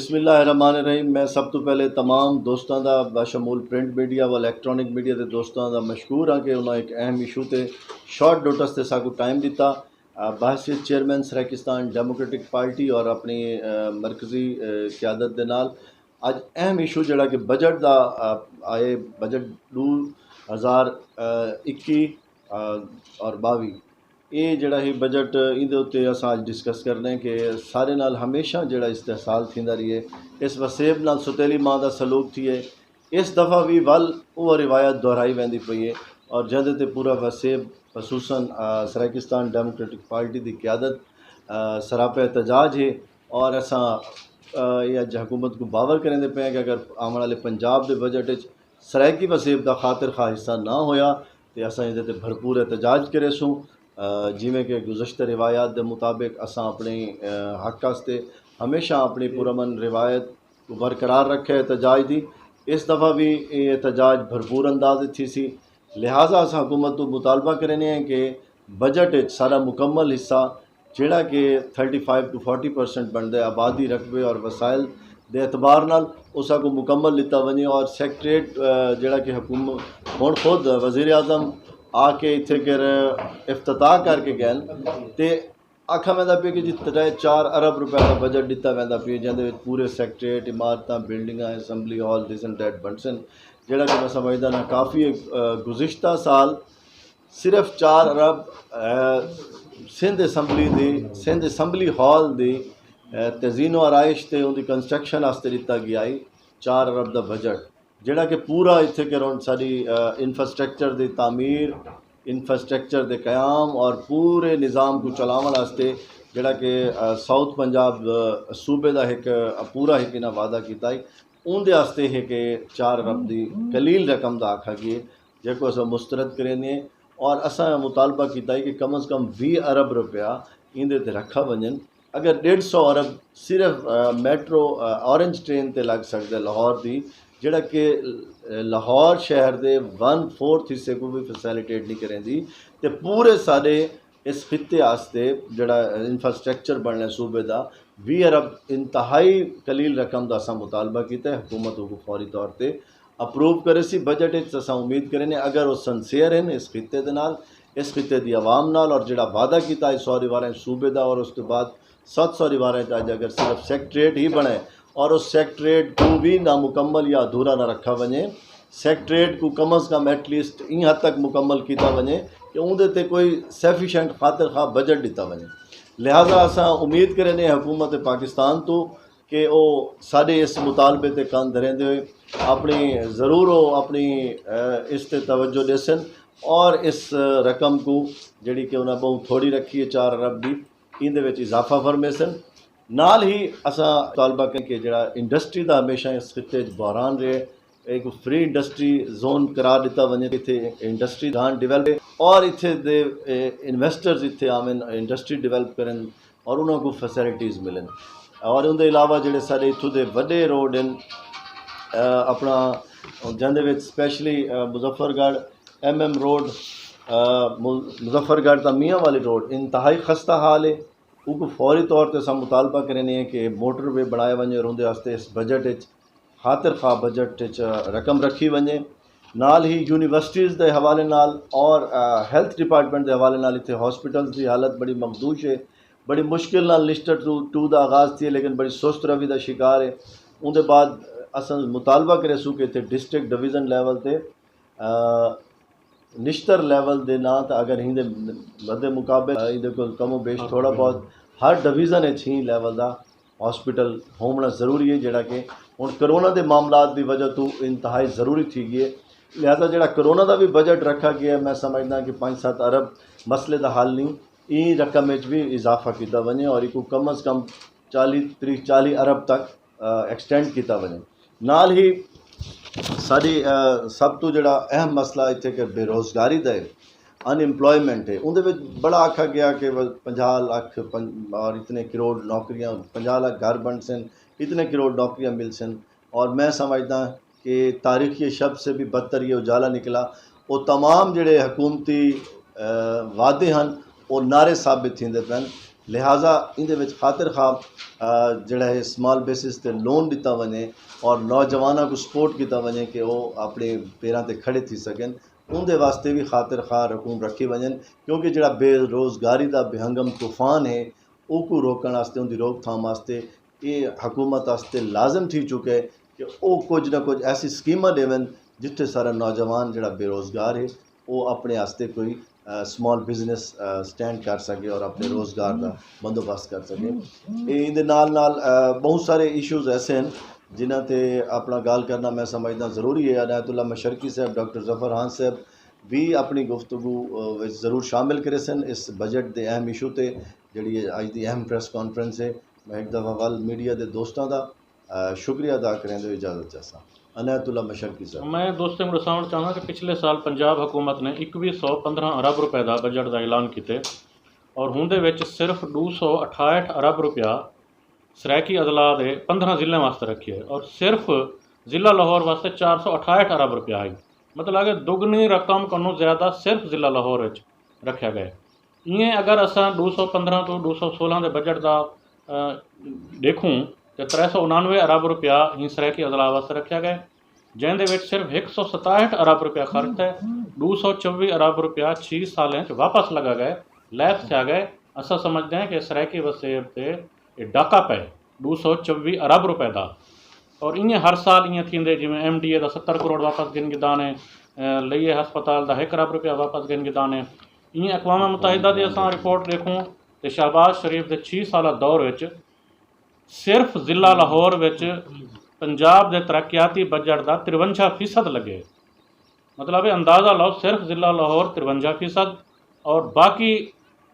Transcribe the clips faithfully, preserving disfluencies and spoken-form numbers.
بسم اللہ الرحمن الرحیم۔ میں سب توں پہلے تمام دوستاں دا، بشمول پرنٹ میڈیا و الیکٹرانک میڈیا دے دوستاں دا مشکور ہاں کہ انہاں ایک اہم ایشو تے شارٹ نوٹس تے ساکوں ٹائم ݙتا۔ آ، بحیثیت چیئرمین سرائیکستان ڈیموکریٹک پارٹی اور اپݨی، آ، مرکزی، آ، قیادت دے نال اڄ اہم ایشو جیڑھا کہ بجٹ دا، آ، آئے، بجٹ ݙو ہزار اکی، آ، اور ٻاویہ، اے جیڑھا ہی بجٹ، ایندے اتے اساں اڄ ڈسکس کرݨے کہ سارے نال ہمیشہ جیڑھا استحصال تھیندا رہیے، اس وسیب نال ستیلی ماں دا سلوک تھیے، اس دفعہ وی ول اوہا روایت دہرائی ویندی پئی ہے اور جیندے تے پورا وسیب، خصوصاً، آ، سرائیکستان ڈیموکریٹک پارٹی دی قیادت، آ، سراپا احتجاج ہے اور اساں، آ، اے اڄ حکومت کوں باور کریندے پئے ہیں کہ اگر آوݨ والے پنجاب دے بجٹ اچ سرائیکی وسیب دا خاطر خواہ حصہ نہ ہویا تے اساں ایندے تے بھرپور احتجاج کریسوں۔ آ، جیویں کہ گزشتہ روایات دے مطابق اساں اپݨے، آ، حق واسطے ہمیشہ اپݨی پرامن روایت کوں برقرار رکھے احتجاج دی۔ اس دفعہ وی اے احتجاج بھرپور انداز اچ تھیسی، لہذا اساں حکومت توں مطالبہ کریندے ہیں کہ بجٹ اچ سارا مکمل حصہ جیڑھا کہ thirty five to forty percent بݨدے آبادی، رقبے اور وسائل دے اعتبار نال اساں کوں مکمل ݙتا ونڄے اور سیکریٹریٹ، آ، جیڑھا کہ حکومت ہݨ خود وزیر اعظم آ کے اتھے کر افتتاح کر کے ڳئن تے آکھا ویندا پیا کہ جی ترے چار ارب روپے دا بجٹ ݙتا ویندا پیا، جیندے وچ پورے سیکریٹریٹ، عمارتاں، بلڈنگاں، assembly hall, this and that بݨسن، جیڑھا کہ میں سمجھدا نا کافی، آ، گزشتہ سال صرف چار ارب، آ، سندھ اسمبلی دی، سندھ اسمبلی ہال دی، آ، تزئین و آرائش تے اوندی کنسٹرکشن واسطے ݙتا ڳیا ہئی، چار ارب دا بجٹ۔ جیڑھا کہ پورا اتھے کہ ہݨ ساݙی، آ، انفراسٹرکچر دی تعمیر، انفراسٹرکچر دے قیام اور پورے نظام کوں چلاوݨ واسطے جیڑھا کہ، آ، ساؤتھ پنجاب، آ، صوبے دا ہک، آ، پورا ہک انہاں وعدہ کیتا ہئی، اوندے واسطے ہے کہ چار ارب دی قلیل رقم دا آکھا ڳئے، جیکوں اساں مسترد کریندے ہیں اور اساں مطالبہ کیتا ہئی کہ کم از کم ویہہ ارب روپیہ ایندے تے رکھا ونڄن۔ اگر ݙیڈھ سو ارب صرف، آ، میٹرو، آ، اورنج ٹرین تے لڳ سڳدے لاہور دی، جیڑھا کہ، آ، لاہور شہر دے ون فورتھ حصے کوں وی فیسیلیٹیٹ نہیں کریندی، تے پورے ساݙے اس خطے واسطے جیڑھا انفراسٹرکچر بݨݨے صوبے دا، ویہہ ارب انتہائی قلیل رقم دا اساں مطالبہ کیتا ہے، حکومت اوکوں فوری طور تے اپروو کریسی۔ بجٹ اچ اساں امید کریندے اگر او سنسیئر ہن اس خطے دے نال، اس خطے دی عوام نال، اور جیڑھا وعدہ کیتا ہے سو دیواریں صوبے دا، اور اس توں بعد ست سو دیواریں اچ اڄ اگر صرف سیکریٹریٹ ہی بݨے اور اس سیکریٹریٹ کوں وی نامکمل یا ادھورا نہ رکھا ونڄے، سیکریٹریٹ کوں کم از کم ایٹ لیسٹ ایں حد تک مکمل کیتا ونڄے کہ اوندے تے کوئی سیفیشنٹ خاطر خواہ بجٹ ݙتا ونڄے۔ لہذا اساں امید کریندے ہیں حکومت پاکستان توں کہ او ساݙے اس مطالبے تے کن دھریندے ہوئے اپݨی ضرور او اپݨی، آ، اس تے توجہ ݙیسن اور اس رقم کوں جیڑھی کہ انہاں ٻہوں تھوڑی رکھی ہے چار ارب دی، ایندے وچ اضافہ فرمیسن۔ نال ہی اساں مطالبہ کریں کہ جیڑھا انڈسٹری دا ہمیشہ اس خطے وچ بحران رہے، ایک فری انڈسٹری زون قرار ݙتا ونڄے، اتھے انڈسٹری دھیان ڈیولپ ہے اور اتھے دے، اے، انویسٹرز اتھے آون، انڈسٹری ڈیولپ کرن اور انہاں کوں فیسلٹیز ملن۔ اور اوندے علاوہ جیڑھے ساݙے اتھوں دے وݙے روڈ ہن، آ، اپݨا جیندے وچ اسپیشلی، آ، مظفر گڑھ، ایم ایم روڈ، آ، مل-، مظفر گڑھ تاں میاں والی روڈ انتہائی خستہ حال ہے۔ اوکوں فوری طور تے اساں مطالبہ کریندے ہیں کہ موٹر وے بݨایا ونڄے اور اوندے واسطے اس بجٹ اچ خاطر خواہ بجٹ اچ رقم رکھی ونڄے۔ نال ہی یونیورسٹیز دے حوالے نال اور، آ، ہیلتھ ڈپارٹمنٹ دے حوالے نال اتھے ہاسپٹلز دی حالت بڑی مخدوش ہے، بڑی مشکل نال لسٹر ٹو، ٹو دا آغاز تھیے لیکن بڑی سست روی دا شکار ہے۔ اوندے بعد اساں مطالبہ کریسوں کہ اتھے ڈسٹرکٹ ڈویژن لیول تے، آ، نشتر لیول دے نہ تاں اگر ایندے مد مقابل ایندے کول کم و بیش تھوڑا بہت ہر ڈویژن اچ ہی لیول دا ہاسپٹل ہووݨا ضروری ہے، جیڑھا کہ ہݨ کرونا دے معاملات دی وجہ توں انتہائی ضروری تھی ڳئی ہے۔ لہذا جیڑھا کرونا دا وی بجٹ رکھا ڳیا ہے، میں سمجھدا کہ پنج ست ارب مسئلے دا حل نہیں، ایں رقم اچ وی اضافہ کیتا ونڄے اور ایکوں کم از کم چالیہہ، تریہہ، چالیہہ ارب تک، آ، ایکسٹینڈ کیتا ونڄے۔ نال ہی ساݙی، آ، سب توں جیڑھا اہم مسئلہ اتھے کہ بے روزگاری دا ہے، ان ایمپلائمنٹ ہے، اوندے وچ بڑا آکھا ڳیا کہ وہ پنجاہ لکھ پن-، اور اتنے کروڑ نوکریاں، پنجاہ لکھ گھر بݨسن، اتنے کروڑ نوکریاں ملسن، اور میں سمجھدا کہ تاریخ یہ شب سے بھی بدتر یہ اجالا نکلا۔ وہ تمام جڑے حکومتی، آ، وعدے ہن، وہ نعرے ثابت تھیندے پئن۔ لہٰذا ایندے وچ خاطر خواہ جڑا ہے سمال بیسز تے لون ݙتا ونڄے اور نوجواناں کوں سپورٹ کیتا ونڄے کہ او اپݨے پیراں تے کھڑے تھی سڳن۔ اوندے واسطے وی خاطر خواہ رقوم رکھی ونڄن، کیونکہ جڑا بے روزگاری دا بے ہنگم طوفان ہے، اوکوں روکݨ واسطے، اوندی روک تھام واسطے اے حکومت واسطے لازم تھی چکے کہ او کجھ نہ کجھ ایسی سکیماں ݙیون جتھے سارا نوجوان جڑا بے روزگار ہے، او اپݨے واسطے کوئی سمال بزنس سٹینڈ کر سڳے اور اپݨے روزگار دا بندوبست کر سڳے۔ اے ایندے نال نال بہت سارے ایشوز ایسے ہیں جنہاں تے اپݨا ڳالھ کرݨا میں سمجھدا ضروری ہے۔ عنایت اللہ مشرقی صاحب، ڈاکٹر ظفر خان صاحب وی اپݨی گفتگو وچ ضرور شامل کریسن اس بجٹ دے اہم ایشو تے، جڑی اڄ دی اہم پریس کانفرنس ہے۔ میں ہک دفعہ ول میڈیا دے دوستاں دا شکریہ ادا کریندے ہوئے اجازت چاہساں۔ عنایت اللہ مشرقی صاحب۔ میں دوستیں کوں ݙساوݨ چاہنداں کہ پچھلے سال پنجاب حکومت نے اکوی سو پندرہ ارب روپے دا بجٹ دا اعلان کیتے اور ہوندے وچ صرف ݙو سو اٹھاہٹھ ارب روپیہ سرائیکی اضلاع دے پندرہ ضلعیں واسطے رکھیے اور صرف ضلع لاہور واسطے چار سو اٹھاہٹھ ارب روپیہ ہئی۔ مطلب کہ دگنی رقم کنوں زیادہ صرف ضلع لاہور وچ رکھیا ڳئے۔ ایئں اگر اساں ݙو سو پندرہ توں ݙو سو سولہ دے بجٹ دا ݙیکھوں تے ترے سو انانوے ارب روپیہ ہی سرائیکی اضلاع واسطے رکھیا ڳئے، جیندے وچ صرف ہک سو ستاہٹھ ارب روپیہ خرچ تھئے، ݙو سو چووی ارب روپیہ چھی سالیں وچ واپس لڳا ڳئے، لیپس تھیا ڳئے۔ اساں سمجھدے ہیں کہ سرائیکی وسیب تے اے ڈاکہ پئے ݙو سو چووی ارب روپے دا۔ اور ایئں ہر سال ایئں تھیندے جیویں ایم ڈی اے دا ستر کروڑ واپس گھن گھدانے، لئیے ہسپتال دا ہک ارب روپیہ واپس گھن گھدانے۔ ایئں اقوام متحدہ دی اساں رپورٹ ݙیکھوں تے شہباز شریف دے چھی سالہ دور وچ صرف ضلع لاہور وچ پنجاب دے ترقیاتی بجٹ دا ترونجھا فیصد لڳے۔ مطلب ہے اندازہ لاؤ، صرف ضلع لاہور ترونجھا فیصد اور باقی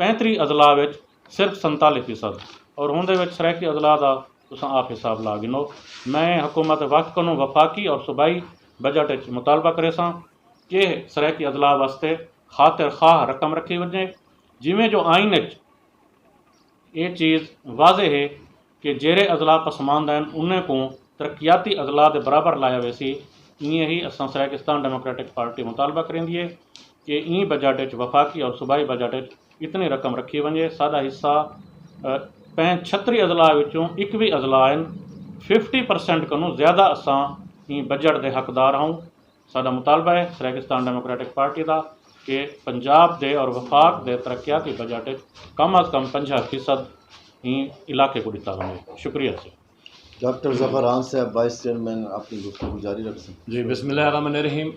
پینتری اضلاع وچ صرف سنتالی فیصد، اور ہوندے وچ سرائیکی اضلاع دا تساں آپ حساب لا گھنو۔ میں حکومت وقت کنوں وفاقی اور صوبائی بجٹ وچ مطالبہ کریساں کہ سرائیکی اضلاع واسطے خاطر خواہ رقم رکھی ونجے، جیویں جو آئین وچ اے چیز واضح ہے کہ جیرھے اضلاع پسماندہ ہن انہیں کوں ترقیاتی اضلاع دے برابر لایا ویسی۔ ایئں ہی اساں سرائیکستان ڈیموکریٹک پارٹی مطالبہ کریندی ہے کہ ایں بجٹ اچ وفاقی اور صوبائی بجٹ اچ اتنی رقم رکھی ونجے۔ ساڈا حصہ پینچھتری اضلاع وچوں اکوی اضلاع ہن، ففٹی پرسینٹ کنوں زیادہ اساں ایں بجٹ دے حقدار ہاؤں۔ ساڈا مطالبہ ہے سرائیکستان ڈیموکریٹک پارٹی دا کہ پنجاب دے اور وفاق دے ترقیاتی بجٹ اچ کم از کم پنجاہ فیصد ایں علاقے کوں ڈتا ونجے۔ شکریہ سر۔ ڈاکٹر ظفر خان صاحب وائس چیئرمین اپنی گفتگو جاری رکھسن۔ جی، بسم اللہ الرحمن الرحیم۔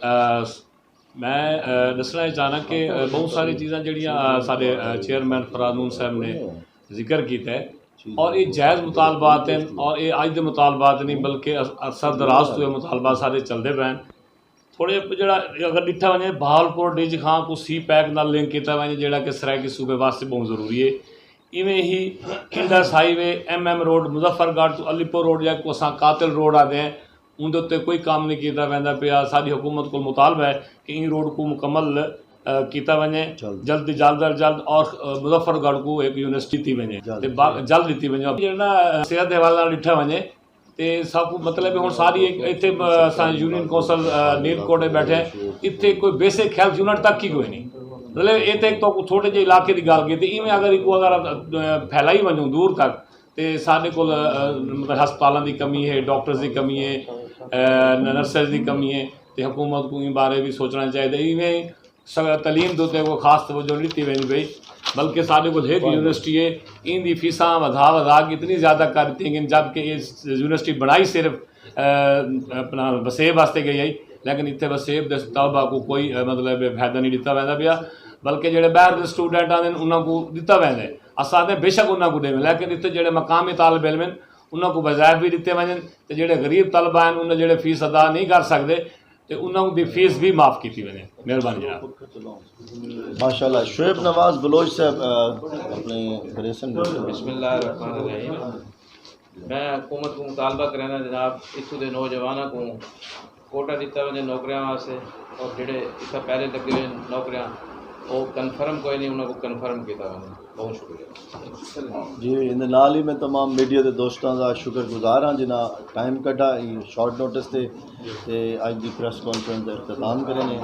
میں ڈسنا چاہنا کہ بہت ساری چیزاں جڑیاں سارے چیئرمین فرانون صاحب نے ذکر کیتا ہے اور یہ جائز مطالبات ہیں اور یہ اج دے مطالبات نہیں بلکہ سردراز تو یہ مطالبات سارے چلتے پے ہیں۔ تھوڑے جڑا اگر ڈٹھا ونجے بہاولپور ڈیج خان کو سی پیک نال لنک کیتا ونجے جڑا کہ سرائیکی صوبے واسطے بہت ضروری ہے۔ ایویں ہی انڈس ہائی وے، ایم ایم روڈ، مظفر گڑھ تو علی پور روڈ یا کو اساں قاتل روڈ آدھے ہیں، اون دے اتے کوئی کام نہیں کیتا ویندا پیا۔ ساڈی حکومت کو مطالبہ ہے کہ این روڈ کو مکمل کیتا ونجے جلد جلد از جلد اور مظفر گڑھ کو ایک یونیورسٹی تھی ونجے جلد ڈتی ونجے۔ جڑا صحت دے حوالے نال ڈٹھا ونجے تے ساکوں مطلب ہے ہن ساری ایک اتھے اساں یونین کونسل نیل کوٹ بیٹھے ہیں، اتھے کوئی بیسک ہیلتھ یونٹ تک ہی کوئی نہیں۔ مطلب اے تے تو کو تھوڑے جے علاقے دی گل کیتی ایویں اگر کو اگر پھیلائی ونجوں دور تک تے ساڈے کول مطلب ہسپتالاں دی کمی ہے، ڈاکٹرز دی کمی ہے، نرسز دی کمی ہے تے حکومت کو ایں بارے بھی سوچنا چاہیے۔ ایویں تعلیم دے اتے کوئی خاص توجہ نہیں ڈتی ویندی پئی، بلکہ ساڈے کول ہک یونیورسٹی ہے، این دی فیساں ودھا ودھا کے اتنی زیادہ کر ڈتیاں گئین، جب کہ اے یونیورسٹی بنڑائی صرف اپنا وسیب واسطے گئی ہئی، لیکن اتھے وسیب دے طلبہ کوں کوئی مطلب فائدہ نہیں ڈتا ویندا پیا، بلکہ جیڑھے باہر دے سٹوڈنٹ آندے ہن انہاں کوں ڈتا ویندا ہے۔ اساں آکھدے ہیں بیشک انہاں کوں ڈیون، لیکن اتھے جیڑھے مقامی طالب علم ہن انہاں کوں وظائف وی ڈتے ونجن تے جیڑھے غریب طلبہ ہن انہاں جیڑھے فیس ادا نہیں کر سکدے تے انہاں دی فیس وی معاف کیتی ونجے۔ مہربانی جناب۔ ماشاءاللہ۔ شعیب نواز بلوچ صاحب اپنے بریسن۔ بسم اللہ الرحمن الرحیم۔ میں حکومت کو مطالبہ کرینا جناب اتھوں دے نوجواناں کو کوٹا ڈتا ونجے نوکریاں واسطے اور جڑے اتھا پہلے لگے ہوئے نوکریاں وہ کنفرم کوئی نہیں انہاں کو کنفرم کیتا ونجے۔ بہت شکریہ۔ جی، ان نال ہی میں تمام میڈیا دے دوستاں دا شکر گزار ہاں جنہاں ٹائم کڈھا ای شارٹ نوٹس تے تے اج دی پریس کانفرنس دا اختتام کرینے۔